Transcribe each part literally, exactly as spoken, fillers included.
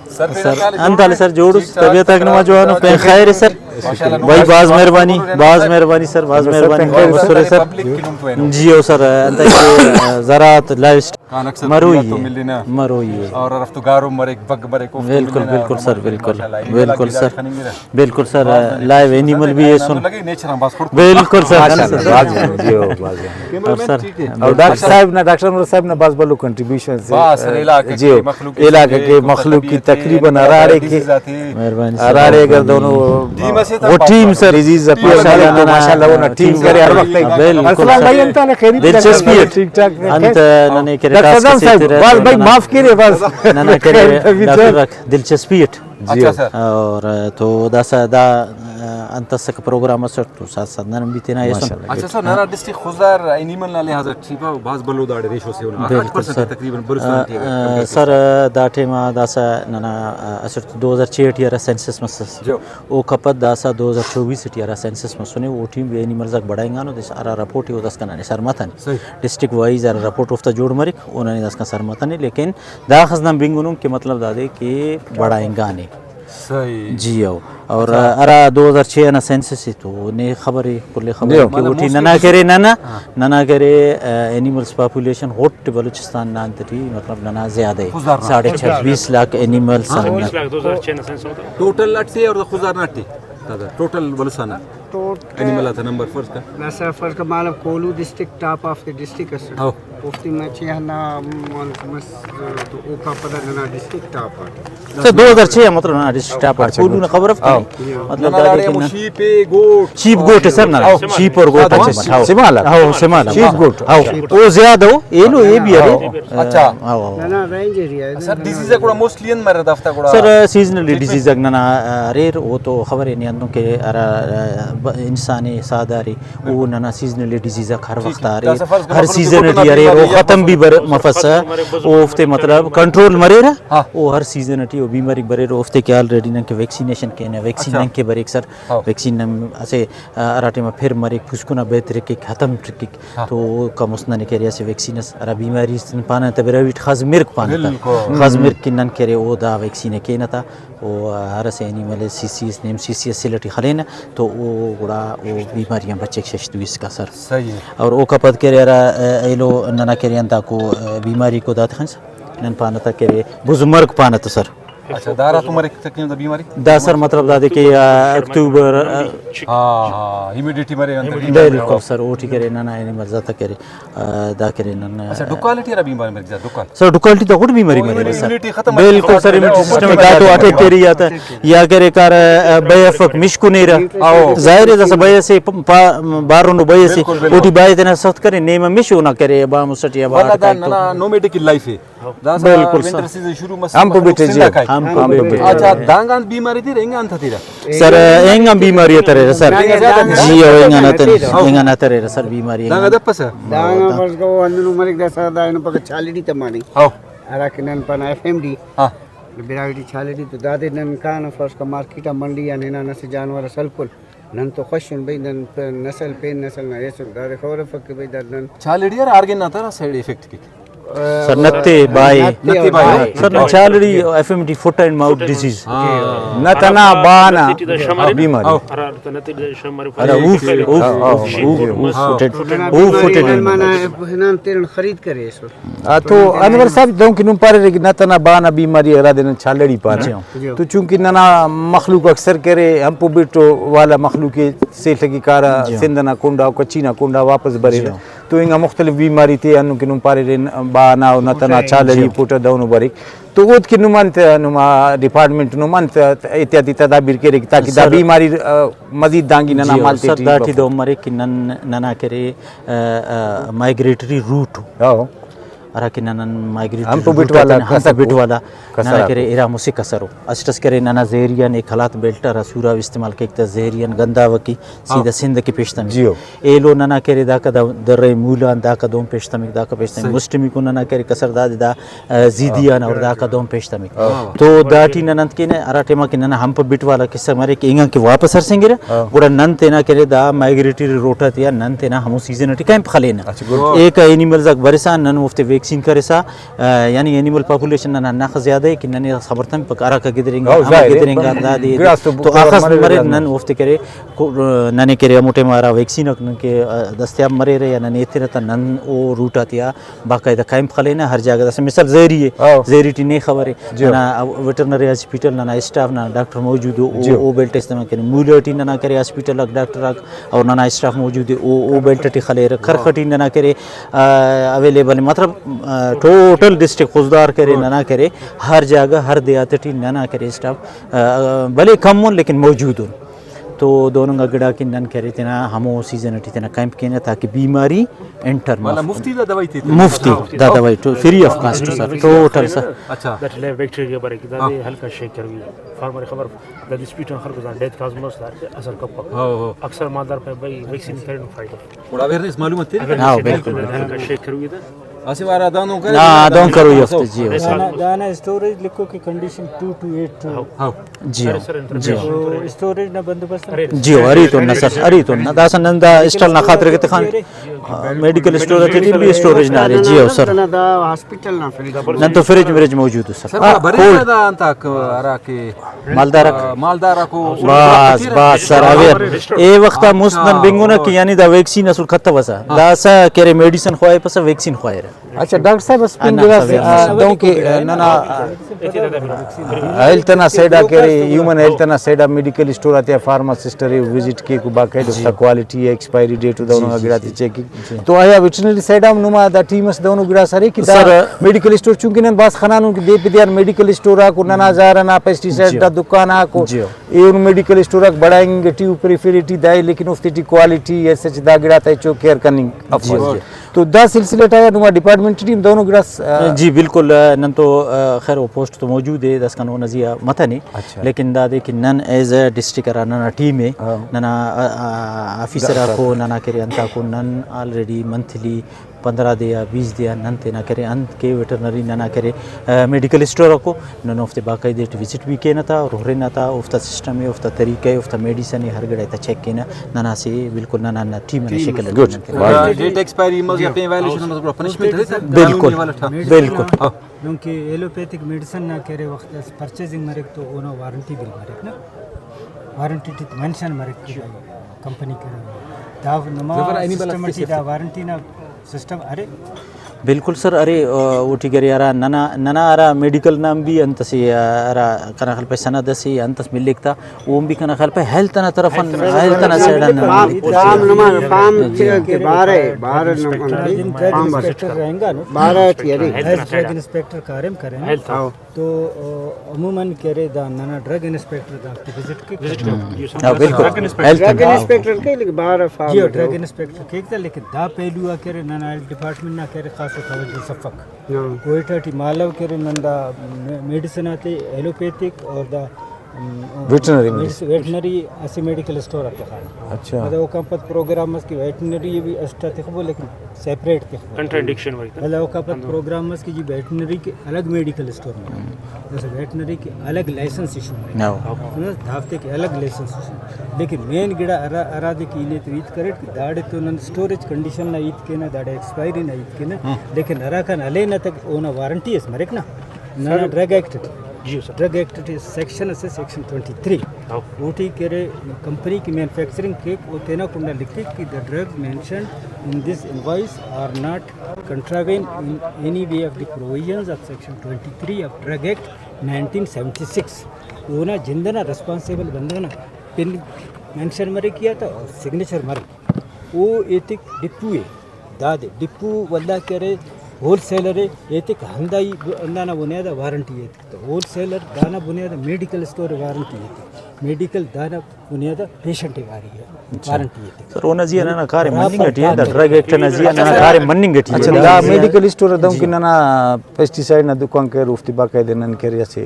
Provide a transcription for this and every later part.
سر، انت حال سر؟ جوڑ اس؟ طبیعت آک نما جوانو؟ پین خیر سر؟ بھائی بھاز مہربانی، بھاز مہربانی سر، بھاز مہربانی، مہربت سر۔ جی او سر، انت کہ زراعت، لائف اسٹائل، مروئی اے، مروئی اے۔ اور ہرفتو گارو مریک، بگ مریک، اوفتو بالکل، ملنہ، بالکل سر، بالکل، ماشاءاللہ، بالکل سر۔ بالکل سر، لائیو اینیمل بھی ایسن۔ بالکل سر۔ ماشاءاللہ، بھاز جوان، جی او، بھاز جوان۔ اور سر، اور ڈاکٹر صاحب نا، ڈاکٹر انور صاحب نا بھاز بھلو کنٹریبیوشن سے۔ بھاز سر، علاقہ جی او، کے مخلوق علاقہ کے مخلوق کی تقریباً ہراڑے کے، مہربانی سر، ہراڑے اگر دونوں ٹیم اسے تا وہ ٹیم سر، ڈیزیز اپی ماشاءاللہ، ماشاءاللہ، وہ نا ٹیم کرے ہر وقت۔ بالکل سر۔ دلچسپی اٹ۔ ٹھیک ٹھاک۔ انت ننے کرے ڈاکٹر ٹاسک صاحب، سے تیرہ بھائی، بھائی، معاف کیرے بس۔ ننا کرے ڈاکٹر دلچسپی اٹ۔ جی۔ اچھا سر۔ اور تو داسہ دا، انت اسکہ پروگرام اسٹ تو ساتھ ساتھ نن بھی تینا ایسن۔ ماشاءاللہ۔ اچھا سر، ننا ڈسٹرکٹ خضدار اینیمل نا لحاظ اٹ ٹی پاو بھاز بھلو داڑے ریشو سے اونا۔ بالکل سر۔ تقریباً بلوچستان ٹی اگر آ، سر، دا ٹائم آ داسہ ننا، آ، اسٹ دو ہزار چھ ٹی ہرا سینسس مسس۔ جو۔ اوکا پد داسہ دو ہزار چوبیس ٹی ہرا سینسس مسنے، او ٹی بھی اینیملز آک بڑائنگانو، داسہ ہرا رپورٹ ءِ او داسکان ننے سر متنے۔ صحیح۔ ڈسٹرکٹ وائز ہرا رپورٹ اوفتا جوڑ مریک، او ننے داسکان سر متنے، لیکن داخس نن بنگنن کہ مطلب دادے کہ بڑائنگانے۔ صحیح۔ جی او۔ اور اچھا۔ ہرا دو ہزار چھ نا سینسس ءِ تو نے خبر ءِ، کل خبر جی۔ ءِ کہ مطلب اوٹی موسٹلی ننا کرے ننا، ہاں۔ ننا کرے، آ، اینیملز پاپولیشن غٹ بلوچستان نا انت ٹی مطلب ننا زیادہ ءِ۔ خضدار نا۔ ساڑھے چھبیس لاکھ اینیملز ہاں۔ آن۔ ٹوٹل اٹے اور خضدار نا اٹے؟ دادا، ٹوٹل بلوچستان نا ٹوٹل اینیمل آتا نمبر فرض کر۔ داسہ فرض کر مالو Kohlu district top of the district ئس۔ ہاں۔ اوفتے مچے ہندا مس تو اوکا پدا ننا ڈسٹرکٹ ٹاپ آ۔ سر، دو ہزار چھ آ مطلب ننا ڈسٹرکٹ ٹاپ آ۔ اچھا، کوہلو نا خبر اف ہاں۔ مطلب ننا دادے داڑے کہ ہمو نا شیپ ءِ گوٹ۔ شیپ گوٹ ءِ سر نا، ہاں۔ شیپ اور گوٹ ہاں، آ۔ سمال، ہاں۔ سمال آ۔ ہاں، سمال آ۔ شیپ گوٹ۔ ہاں۔ او زیادہ او، ایلو اے بھی ارے۔ ہاں۔ اچھا۔ ہاں، ہاں، ہاں۔ ننا رینج ایریا ءِ۔ سر، ڈیزیز آک گڑا موسٹلی انت مریر دافتا گڑا؟ سر، سیزنل ٹریٹمنٹ؟ ڈیزیز آک ننا اریر، او تو خبرے نے ہندن کہ ہرا، آ، ب-، انسان ءِ ساہ دارے، او ننا سیزنل ڈیزیز آک ہر ٹھیک وخت ہے۔ آ اریر۔ داسہ فرض کر ہر مخلوق سیزن ٹی اریر، او ختم بھی بر-، مفسہ، اوفتے مطلب کنٹرول مریرہ، ہاں۔ او ہر سیزن ٹی او بیماری بریرہ، اوفتے کہ آلریڈی نن کہ ویکسینیشن کینہ، ویکسین اچھا۔ نن کہ بریک سر، ہاں۔ ویکسین نن اسہ، آ، ہرا ٹائما پھر مریک، پوسکن آ بہتر کیک، ختم کیک، ہاں۔ تو اوکا مست ننے کہ ارے اسہ ویکسین اس، ہرا بیماری اس نن پانہ تہ براہوئی ٹی خاص مرک پانہ تہ۔ بالکل۔ خاص مرک کہ نن کہ ارے او دا ویکسین ءِ کینہ تہ، او ہر اسہ اینیمل ءِ سی سی اس، نیم سی سی اس سلہ ٹی خلینہ تو او گڑا او بیماری آن بچک شش دو اسکا سر۔ صحیح ہے۔ اور اوکا پد کہ ارے ہرا، آ، ایلو ننا کہ ارے انتاکو، آ، بیماری کو داتے خنسہ نن پانہ تہ کہ ارے بز مرگ پانہ تہ سر۔ اچھا، دا ہراتم مریک تقریباً دا بیماری؟ دا سر مطلب دادے کہ، آ، اکتوبر، آ، ہاں، ہاں، ہیومیڈیٹی مرے انت۔ بالکل سر، اوٹی کہ ارے ننا اینیملز آتا کہ ارے، آ، دا کہ ارے نن، اچھا، ڈکال ٹی ہرا بیماری مریک سر، ڈکال؟ سر، ڈکال ٹی دا غٹ بیماری مریک سر۔ امیونٹی ختم مریک۔ بالکل سر، امیونٹی سسٹم دا تو اٹیک کیرہ یا تہ، یا کہ ارے کارہ، آ، بئے افک مش کنیرہ۔ ہاں۔ ظاہر ہے داسہ بئے سے پ-، پا-، بارونو بئے سے، بالکل، بالکل۔ اوٹی بائے تینا سخت کرے، نیمہ مش اونا کرے، با مسٹ یا با ولدا اٹیک تو۔ ننا نومیڈیکل لائف ہے۔ داسہ بالکل سر۔ ونٹر سیزن شروع مس-، ہمپ مخلوق بٹے جی، زندہ کائک۔ ہمپ بٹے۔ اچھا، دانگان بیماری تیرہ، انگا انت تیرہ؟ سر، اینگان بیماری تریرہ سر۔ اینگا زیادہ تیرہ؟ جی، او اینگان تریرہ، ہاں۔ اینگان تریرہ سر بیماری۔ دانگا دپسہ؟ دانگا فرض کر او ہندنو مریک داسہ دا اینو پکہ چالڑی تمانے۔ ہاں۔ ہرا کہ نن پانہ ایف ایم ڈی۔ ہاں۔ براہوئی ٹی چالڑی تو دادے نن کانہ فرض کر مارکیٹ آ منڈی آن ہنان اسہ جانور اس ہلکن۔ نن تو خوش ان بھئی، نن پ-، نسل پین نسل نا ایسر، دادے خبر افک کہ بھئی دا نن چالڑی ہرا آرگن نا ترا سائیڈ افیکٹ کیک۔ سر، نت تے بائے۔ نت تے بائے۔ سر، نن چالڑی F M D, foot and mouth disease. ہاں۔ نت انا با نا بیماری۔ ہاں۔ ہرا اوف، اوف، اوف، اوف فٹڈ، اوف فٹڈ۔ ہنان تیرن خرید کرے ایسر۔ آ، تو انور صاحب، دہنکہ نم پاریرے کہ نت انا با نا بیماری ہرادے نن چالڑی پانہ۔ جی۔ تو چونکہ ننا مخلوق اکثر کرے ہمپو بٹ والا مخلوق ءِ سیل ٹی کارہ، جی۔ سندھ نا کنڈا و کچھی نا کنڈا واپس بریرہ۔ جی۔ تو انگا مختلف بیماری تے ہندن کہ نم پاریرے با نا و نت انا چالڑی پوٹہ دہنو بریک۔ تو اود کہ نم انت، نما ڈیپارٹمنٹ نم انت احتیاطی تدابیر کیرے تاکہ دا سر، بیماری، آ، مزید دانگی ننا جی، مال تے سر، ٹی داٹی بفو۔ دہن مریک کہ نن ننا کرے، آ، آ، مائیگریٹری روٹ۔ ہاں۔ ہرا کہ نن مائیگریٹری ہمپ روٹ بٹ والا آتے ہمپ کسر بٹ او۔ والا کسر ننا آکو۔ کرے ارا مسہ کسر او۔ اسٹ ئس کرے ننا زہری آن اے قلات بیلٹ ہرا سوراو استعمال کیک تہ زہری آن گنداوہ کہ سیدھا ہاں۔ سندھ کہ پیش تمک۔ جیو۔ ایلو ننا کرے داکا دا درہ مولان داکا دہن پیش تمک، داکا پیش تمک۔ صحیح۔ مسٹمیکو ننا کرے کسر دادے دا، آ، زیدی آن اور داکا دہن پیش تمک۔ ہاں۔ تو داٹی نن انت کینہ، ہرا ٹائما کہ ننا ہمپ بٹ والا قصہ مریک کہ اینگان کہ واپس ہرسینگرہ، ہاں۔ گڑا نن تینا کرے دا مائیگریٹری روٹ آتیا نن تینا ہمو سیزن ٹی کیمپ خلینہ۔ اچھا، گڈ۔ ایکا اینیملز آک برسا نن اوفتے ویکسین کرسا، آ، یعنی اینیمل پاپولیشن ننا ہنداخہ زیادہ ءِ کہ ننے خبر تمپک ہراکا گدرینگا، ہاؤ، ہمو ظاہر ءِ، گدرینگا، دادے گڑاس تو تو بکار اخس مرے مرے، دانا۔ نن اوفتے کرے، کو-، ننے کرے ہمو ٹائم ہرا ویکسین آک نن کہ، آ، دستیاب مریرہ یا ننے ایترہ تہ نن او روٹ آتیا باقاعدہ کیمپ خلینہ ہر جاگہ۔ داسہ مثال زہری ءِ، ہاؤ۔ زہری ٹی نے خبرے، جی۔ ننا ویٹرنری ہاسپٹل، ننا اسٹاف، ننا ڈاکٹر موجود ءِ، او، جی۔ او بیلٹ استعمال کرینے۔ مولہ ٹی ننا کرے ہاسپٹل آک، ڈاکٹر آک اور ننا اسٹاف موجود ءِ، او، او بیلٹ ٹی خلیرہ۔ کرخ ٹی ننا کرے، آ، اویلیبل ءِ، مطلب، آ، ٹوٹل ڈسٹرکٹ خضدار کرے، ننا کرے ہر جاگہ، ہر دیہات ٹی ننا کرے اسٹاف، آ، بھلے کم ان لیکن موجود ان۔ تو دہن انگا گڑا کہ نن کرے تینا ہمو سیزن ٹی تینا کیمپ کینہ تاکہ بیماری انٹر مف-، مفتی دا دوائی تے تینے؟ مفتی دا دوائی ٹو-، فری آف کاسٹ سر، ٹوٹل سر۔ اچھا۔ داٹی لیب بیکٹیریا بریک، دادے ہاں۔ ہلکا شیک کروئی۔ فارمر خبر، دا ڈسپیوٹ آن خلکو دا ڈیتھ کاز مس، دا اثر کپک۔ ہاں، ہاں۔ اکثر مالدار پہ بھئی ویکسین کرینو فائدہ۔ گڑا اویئرنیس معلومات تینے؟ ہاں، بالکل۔ ہلکا شیک کروئی دا۔ اسہ وار آ دہنو کرے، ہاں، دہن کروئی ہفتے، جی، ہو۔ دانا، دانا اسٹوریج لکھو کہ condition two two eight two. ہاں۔ جی ہو، جی ہو۔ تو اسٹوریج نا بندوبست ہم؟ جی ہو، ارے تو نہ سر، ارے تو نہ، داسہ نن دا اسٹال نا خاطر کہ تخان، آ، میڈیکل اسٹور آتیٹی بھی اسٹوریج نا ارے، جی ہو سر۔ نہ دا ہاسپٹل نا فریج۔ نن تو فریج مریج موجود ہے سر۔ سر، ہاں، بریک کولڈ۔ دا انتاک ہرا کہ مالدارک۔ آ، مالدارک او بس، بس سر، اویئر۔ اے وخت آ مست نن بنگنہ کہ یعنی دا ویکسین اسل کتوسہ۔ ہاں۔ داسہ کہ ارے میڈیسن خواہپسہ، ویکسین خواہرہ۔ اچھا ڈاکٹر صاحب، بس پین ہندا گڑاس، سوال آ، مس۔ دہنکہ، آ، ننا ہیلتھ نا سائیڈ آ کہ ارے، ہیومن ہیلتھ نا سائیڈ آ میڈیکل اسٹور آتیا فارماسسٹ ارے، وزٹ کیک، باقاعدہ اوفتا کوالٹی، ایکسپائری ڈیٹ و دہنو جی، جی، گڑاتے جی۔ Check cake. جی۔ تو آیا ویٹرنری سائیڈ آ ہم نما دا ٹیم اس دہنو گڑاس ارے کہ دا سر، میڈیکل اسٹور، چونکہ نن بھاز خنانن کہ دے پہ دے آن میڈیکل اسٹور آک و ننا زہر ئنا پیسٹی سائیڈ جی۔ نا دکان آک و جی۔ ایہن میڈیکل اسٹور آک بڑائینگ ٹی و پریفر ٹی دائے، لیکن اوفتے ٹی کوالٹی ایز سچ دا گڑاتا ہچو کیئر کننگ افس۔ جی، جی۔ تو دا سلسلہ ٹی آ نما ڈیپارٹمنٹ ٹی ہم دہنو گڑاس، آ، جی بالکل، آ، نن تو، آ، خیر او پوسٹ تو موجود ءِ، داسکان اونا زیہا متنے، اچھا۔ لیکن دادے کہ نن ایز اے ڈسٹرکٹ ہرا ننا ٹیم ءِ، ہاں۔ ننا، آ، آ، آفیسر آکو، ننا کرے انتاکو، نن آلریڈی منتھلی پندرہ دے آ، بیس دے آ نن تینا کرے انت کہ ویٹرنری ننا کرے، آ، میڈیکل اسٹور آکو، نن اوفتے باقاعدہ ٹی وزٹ بھی کینہ تا اور ہرنہ تا، اوفتا سسٹم ءِ، اوفتا طریقہ ءِ، اوفتا میڈیسن ءِ، ہر گڑا تا چیک کینہ۔ ننا اسہ بالکل ننا، ننا ٹیم ئنا شکل ءِ گڈ۔ نن کینہ۔ اگر ڈیٹ ایکسپائری مس یا پین وائلیشن مس گڑا پنشمنٹ ارے تا؟ بالکل۔ قانونی والا تھا۔ بالکل۔ ہاں۔ دنکہ ایلوپیتھک میڈیسن نا کہ ارے وخت اس پرچیزنگ مریک تو اونا وارنٹی بل مریک نا، وارنٹی ٹی مینشن مریک کہ بھائی کمپنی کرے۔ دا نما ظفر، اینی بلا سسٹم ٹی دا وارنٹی نا سسٹم ارے۔ بالکل سر، ارے، آ، اوٹی کہ ارے ہرا ننا، ننا ہرا میڈیکل نا ہم بھی انت اسے، آ، ہرا کنا خیال پہ سند اسے انت اس ملیک تا، اوہن بھی کنا خیال پہ ہیلتھ ئنا طرف آن، ہیلتھ ئنا سائیڈ آن فارم، فارم نما، فارم جی۔ کہ بارہ، بارہ نمبر فارم بس۔ انسپکٹر رہینگا نا۔ بارہ ٹی ارے۔ ہیلتھ ڈرگ انسپکٹر کاریم کرے نا۔ ہیلتھ۔ ہاں۔ تو، آ، عموماً کہ ارے دا ننا ڈرگ انسپکٹر دافتے وزٹ کیک۔ Visit cake. ہاں، بالکل۔ Drug inspector. Health drug inspector cake بارہ فارم جی، ڈرگ انسپکٹر کیک تا، لیکن دا پہلو آ کہ ارے ننا ہیلتھ ڈپارٹمنٹ نا کہ ارے خاص توجہ سفک۔ ہاں۔ کوئٹہ ٹی مالو کہ ارے نن دا میڈیسن آتے ایلوپیتھک اور دا، ام، ویٹرنری میڈیسن۔ ویٹرنری اسہ میڈیکل اسٹور آ تخانہ۔ اچھا۔ مطلب اوکان پد پروگرام اس کہ ویٹرنری بھی اسٹ آ تخبو لیکن سیپریٹ تخبو۔ کنٹراڈکشن مریک۔ مطلب اوکان پد پروگرام اس کہ جی ویٹرنری کہ الگ میڈیکل اسٹور مریک۔ جیسے ویٹرنری کہ الگ لائسنس ایشو مریک۔ ہاں۔ دافتے کہ الگ لائسنس ایشو۔ لیکن مین گڑا ہرا، ہرادے کہ ای نے تو ہیت کریٹ کہ داڑے تو نن اسٹوریج کنڈیشن نا ہیت کینہ، داڑے ایکسپائری نا ہیت کینہ، ہاں۔ لیکن ہراکان ہلینہ تہ اونا وارنٹی اس مریک نا۔ ننا ڈرگ ایکٹ ٹی، جی سر۔ ڈرگ ایکٹ ٹی سیکشن اسے، سیکشن ٹوئنٹی تھری۔ ہاؤ۔ اوٹی کہ ارے کمپنی کہ مینوفیکچرنگ کیک، او تینا کنڈا لکھک کہ the drug mentioned in this invoice are not contravene in any way of the provisions of section twenty three of Drug Act nineteen seventy six۔ اونا جند ئنا ریسپانسیبل بندغ نا پن مینشن مریک یا تہ سگنیچر مریک۔ او ایتک ڈپو ءِ، دادے ڈپو ولدا کہ ارے ہول سیلر ءِ، ایتک ہندا ہی، ہندانا بنیاد آ وارنٹی ایتک۔ تو ہول سیلر دانا بنیاد آ میڈیکل اسٹور ءِ وارنٹی ایتک، میڈیکل دانا بنیاد آ پیشنٹ ءِ واری-، اچھا۔ وارنٹی ایتک۔ سر، اونا زیہا ننا کاریم مننگ ٹی ءِ، دا ڈرگ ایکٹ ئنا زیہا ننا کاریم مننگ ٹی ءِ۔ اچھا، دا میڈیکل اسٹور آ دہنکہ ننا پیسٹی سائیڈ نا دکان کریر، اوفتے باقاعدہ نن کہ ارے اسہ،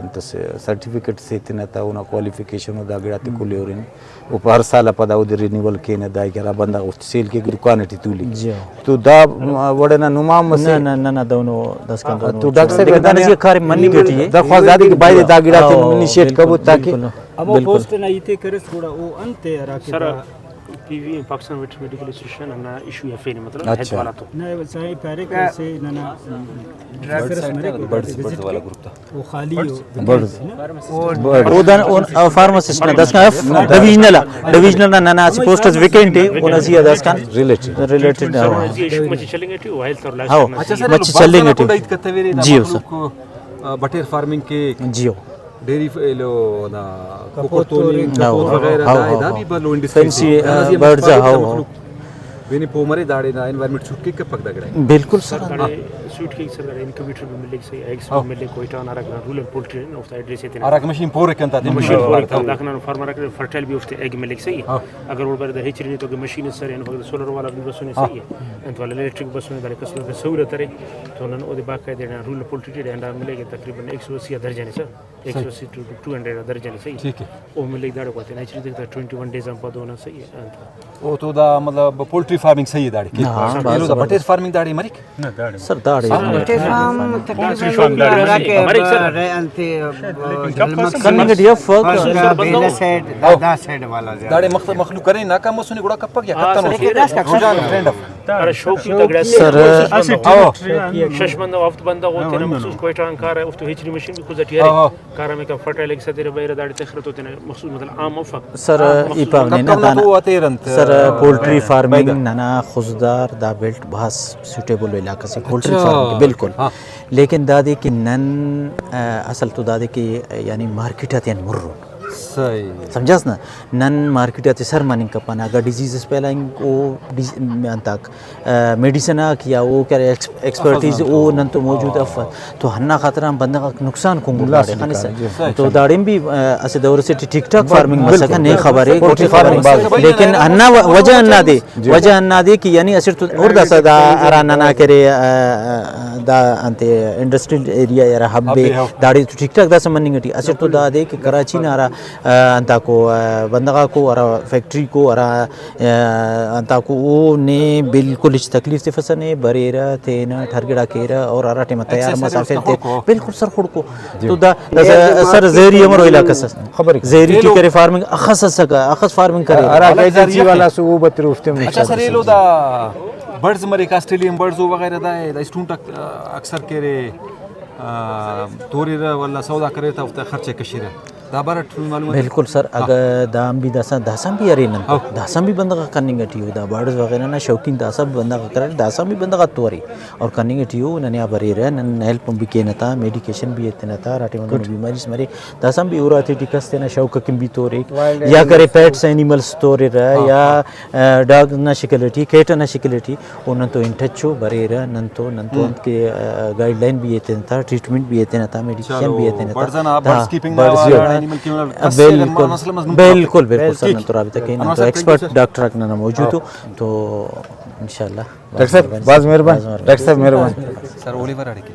انت ئسے، سرٹیفکیٹ سے ایتنہ تا، اونا کوالیفکیشن و دا گڑاتے کل ءِ ہرن۔ او پہ ہر سال آ پدا اودے رینیول کینہ، دائے کہ ہرا بندغ اوفتے سیل کیک، دکان ٹی تولک۔ جی ہاں۔ تو دا وڑ ئنا نما ہم اسہ۔ نہ، نہ، نہ، نہ، دہنو داسکان دہنو تو ڈاکٹر صاحب، دانا زیہا کاریم مننگ ٹی ءِ۔ درخواست دادے کہ بایدے دا گڑاتے ہاں، نن انیشیٹ بالکل، کبو تاکہ بالکل، ہمو بالکل۔ پوسٹ ئنا ہیت ءِ کریس گڑا او انت ءِ ہرا کہ سر، دا پی وی ایم، پاکستان ویٹرنری میڈیکل ایسوسیئیشن، ہندا ایشو ءِ ہرفینے، مطلب، ہیلتھ والا تو۔ نہ، چاہے پارے کہ اسہ ننا ڈرائیو سائنس مریک، او خالی ءِ۔ برڈز۔ برڈز۔ او دن، او فارماسسٹ نا داسکان اف، ڈویژنل آ، ڈویژنل نا ننا اسہ پوسٹ اس ویکینٹ ءِ، اونا زی آ داسکان ریلیٹڈ۔ ریلیٹڈ، ہاں۔ مچہ چلینگ ٹی او ہیلتھ اور لائف ہاؤ، سائنس۔ اچھا سر، مچہ چلینگ ٹی۔ جی ہو سر۔ مخلوق، آ، بٹیر فارمنگ کے۔ جی ہو۔ ڈیری ف-، ایلو دا ککڑ توننگ، ہاؤ، کپوت وغیرہ، ہاؤ، دا، ہاؤ، دا ہاؤ۔ بھی بھلو انڈسٹری فینسی، سے۔ آ، دانا زی برڈز، ہاؤ، ہاؤ۔ مخلوق بینے پو مرے داڑے نا انوائرمنٹ سوٹ کیک کپک دا گڑا۔ بالکل سر۔ سر داڑے سوٹ کیک سر، داڑے انکوبیٹر بھی ملک سے، ایگز بھی ہاؤ۔ ملک کوئٹہ آن ہرا گڑا رورل پولٹری نا اوفتا ایڈریس ایتنے۔ ہراکہ مشین پورک انت آتے مشین پورک انت، داکان فارمر آک فرٹائل بھی اوفتے ایگ ملک صحیح ہے۔ ہاں۔ اگر اوڑ بارے دا ہچری نے تو کہ مشین سر، ان فقط سولر والا بھی بسنے ہاں۔ صحیح ہے۔ انت والا الیکٹرک بسنے، داڑے کسٹمر کے سہولت ارے۔ تو نن اودے باقاعدہ رورل پولٹری ٹی ہنڈا ملک تقریباً ایک سو اسی آ درجہ نے سر۔ ایک سو اسی ٹو ٹو ہنڈریڈ آ درجہ نے صحیح۔ ٹھیک ہے۔ او ملک داڑے کوتے نا چیز دیکھتا ٹوئنٹی ون ڈیز آن پد اونا صحیح ہے انت۔ او تو دا مطلب پولٹری فارمنگ صحیح ہے داڑے کہ ہاں، ایلو دا بس، بٹیر بس۔ فارمنگ داڑے مریک؟ نہ، داڑے۔ سر، داڑے ہاں، مریک۔ بٹیر فارم تقریباً مریک سر، داڑے مریک۔ مریک سر۔ ارے انتے، جھلمک کننگ ٹی اف۔ فرض کر بیلہ سائیڈ، دا، دا سائیڈ والا زیادہ۔ داڑے مخ-، مخلوق کرے ناکام مسنے گڑا کپک یا ہاں، ختم سر، مسنے؟ رجحان ٹرینڈ اف۔ سر، شش بندغ، ہفت بندغ او تینا مخصوص کوئٹہ آن کارہ، اوفتو ہچری مشین بھی خضدار ٹی ارے۔ ہاں، ہاں۔ کارہ ہمیکا فرٹائل ایک سدیرہ بریرہ داڑے تخرہ تو تینا مخصوص مطلب عام افک۔ سر، ای پاوہ نے نا، دانا تو آتے رنت، سر، آ، پولٹری فارمنگ پیدا۔ ننا خضدار دا بیلٹ بھاز سوٹیبل علاقہ سے پولٹری اچھا، فارمنگ کے، بالکل۔ ہاں۔ لیکن دادے کہ نن، آ، اصل تو دادے کہ یعنی مارکیٹ آتیان مرون۔ صحیح۔ سمجھاس نا؟ نن مارکیٹ آتے سر مننگ کپنہ، اگہ ڈیزیز اس پیلائنگ او ڈیز-، انتاک، آ، میڈیسن آک یا او کہ ارے ایکس-، ایکسپرٹیز او نن تو موجود افس، تو ہندا خاطر آن بندغ آک نقصان کنگو داڑے خنسہ۔ تو داڑے بھی، آ، اسہ دور سے ٹی ٹک ٹاک فارمنگ مسکہ، نے خبرے، پولٹری فارمنگ، لیکن ہندا و-، وجہ ہندادے، وجہ ہندادے کہ یعنی اسٹ تو اور داسہ دا ہرا ننا کرے، آ، آ، دا انتے انڈسٹریل ایریا یا ہب اے، داڑے تو ٹک ٹاک داسہ مننگ ٹی اسٹ تو دادے کہ کراچی نا ہرا آ، انتاکو، آ، بندغاکو ہرا فیکٹریکو ہرا، آ، انتاکو او نے بالکل ہچ تکلیف تفسہ نے، بریرہ تینٹ ہر گڑا کیرہ اور ہرا ٹائما تیار مسافر تے بالکل سر خڑکو۔ تو دا، دا سر زہری امرو علاقہ اس۔ زہری ٹی کرے فارمنگ اخس اسکہ، اخس فارمنگ کرے۔ ہرا ایجنسی والا سو او بتر اوفتے ہم اچھا سر، ایلو دا برڈز مریک، آسٹریلین برڈز او وغیرہ دا، دا اسٹون ٹک، آ، اکثر کرے، آ، توریرہ ولا سودا کرے تا اوفتا خرچہ کشرہ۔ دا بارہ ٹی معلومات۔ بالکل سر، ہاں۔ اگہ دا ہم بھی داسہ، داسہ ہم بھی ارے نن تو، ہاں۔ داسہ ہم بھی بندغ آک کننگ ٹی او، دا برڈز وغیرہ نا شوقین داسہ بھی بندغ آک اریر، داسہ ہم بھی بندغ آک تو ارے اور کننگ ٹی او، ننے آ بریرہ، نن ہیلپ ہم بھی کینہ تا، میڈیکیشن بھی ایتنہ تا، ہرا ٹائم ہندنو بیماریس مرے، داسہ ہم بھی اراتے ٹی کس تینا شوق اکن بھی توریک، یا کرے پیٹس اینیملس توریرہ، ہاں، یا، ہاں۔ آ، ڈاگ نا شکل ٹی، کیٹ نا شکل ٹی، او نن تو ان ٹچ او بریرہ، نن تو، نن تو ہم۔ انت کہ، آ، گائیڈ لائن بھی ایتنہ تا، ٹریٹمنٹ بھی ایتنہ تا، میڈیکیشن بھی ایتنہ تا۔ برڈز انا برڈز کیپنگ نا بالکل۔ بالکل، بالکل سر، نن تو رابطہ کین، نن تو ایکسپرٹ ڈاکٹر آک ننا موجود او، تو انشاءاللہ۔ ڈاکٹر صاحب، بھاز مہربانی۔ ڈاکٹر صاحب، مہربانی۔ سر، اولیور اڑے کے۔